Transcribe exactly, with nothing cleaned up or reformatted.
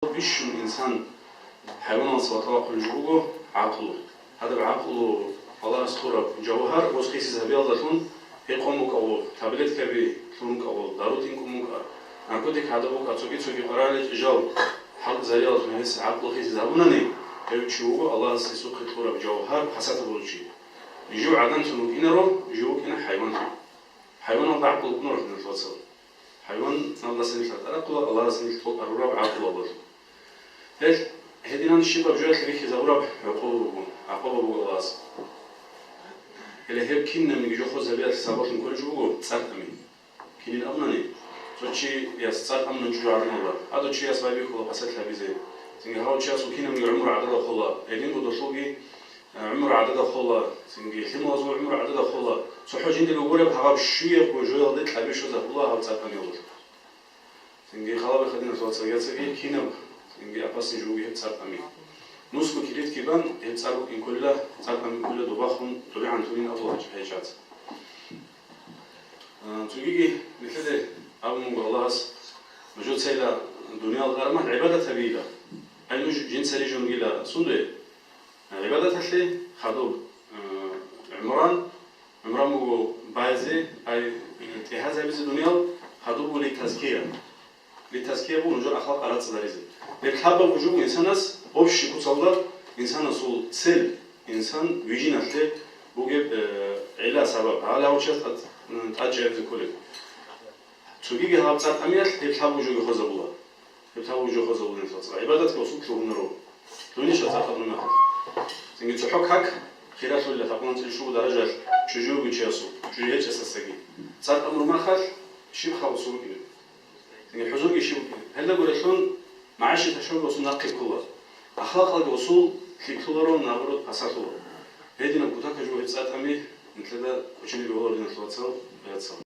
Бищун инсан хӀайваналдаса ватӀа вахъулеб жо буго гӀакълу. Гьадаб гӀакълу Аллагьас кьураб жавгьар гъос хисизабиялдалъун гьекъон букӀаго, таблеткаби лъун букӀаго, дару тӀинкӀун букӀа, наркотик гьадаб букӀа, цоги-цоги къаралел жал хӀалтӀизариялдалъун гьес гӀакълу хисизабунани, гьев чи вуго Аллагьас гьесухъе кьураб жавгьар пасатабулев чи. Жив гӀаданлъун вукӀинаро, жив вукӀина хӀайванлъун. ХӀайваналда гӀакълу букӀунаро, диналъул вацал. ХӀайваналдаса нилъ батӀа рахъула, Аллагьас нилъ тӀокӀ гьарураб гӀакълуялдалъун. Гьел гьединан щибаб жоялъе бихьизабураб гӀукъуба буго, гӀакъуба буго Аллагьас. Гьеле гьеб кинабниги жо хвезабиялъе сабаблъун кколеб жо буго цӀар-тӀами. Кинин абунани, цо чияс цӀар-тӀамун чӀужу гьарун гьабула, гьадав чияс байбихьула пасат гьабизе. Цинги гьав чиясул кинабниги гӀумру гӀадада хола, гьединго долъулги гӀумру гӀадада хола, цинги лъималазул гӀумру гӀадада хола. ЦохӀо жиндир вугораб гьаб щуябго жоялде кьаби щвезабула гьав цӀар-тӀамиялда. Цинги халабихъа, диналъул вацал, яцаги кинаб, цинги опасный жо буго гьеб цӀар-тӀами. Нусго килитги бан, гьеб цӀар букӀин кколила, цӀар-тӀами букӀуна добахун, добегӀан турин абула гьечӀаца. А, цогиги нилъеде абун буго Аллагьас, нужецайила дуниял гӀарамал гӀибадат гьабейила. Ай нуж жинца рижун ругила сундуе? ГӀибадаталъе хадуб, э, гӀумран, гӀумран буго байзе, ай, э, тӀегьазабизе дуниял, хадуб буго литазкия. Литазкия буго нужер ахлакъ рацӀцӀаларизе. Гьеб лъабаб вужуб инсанас, общий куцалда инсанасул цель, инсан вижиналъе бугеб, э, гӀилла-сабаб, гьале гьав чияс тӀад-, м, тӀадчӀезабизе кколеб. Цогиги гьаб цӀар-тӀамиялъ гьеб лъабаб жоги хвезабула. Гьеб лъабаб жо хвезабула, диналъул вацал. ГӀибадатги гьесул лъугьунаро. Дуниша цӀар-тӀамун мехалъ. Цинги цохӀо как хиралъулила, такъулан цӀил щуго даражалъ чӀужу бугев чиясул, чӀужу гьечӀесасаги. ЦӀар-тӀамун мехалъ щиб хал букӀинеб? Цинги хӀузурги щиб букӀинеб? Гьелда гурелъул магӀишаталъулги гьесул нахъе ккола. Ахлакъалги гьесул лъикӀлъуларо, наоборот, пасалъула. Гьединаб кутакаб жо гьеб цӀар-тӀами нилъеда кӀочине бегьуларо, диналъул вацал, яцал.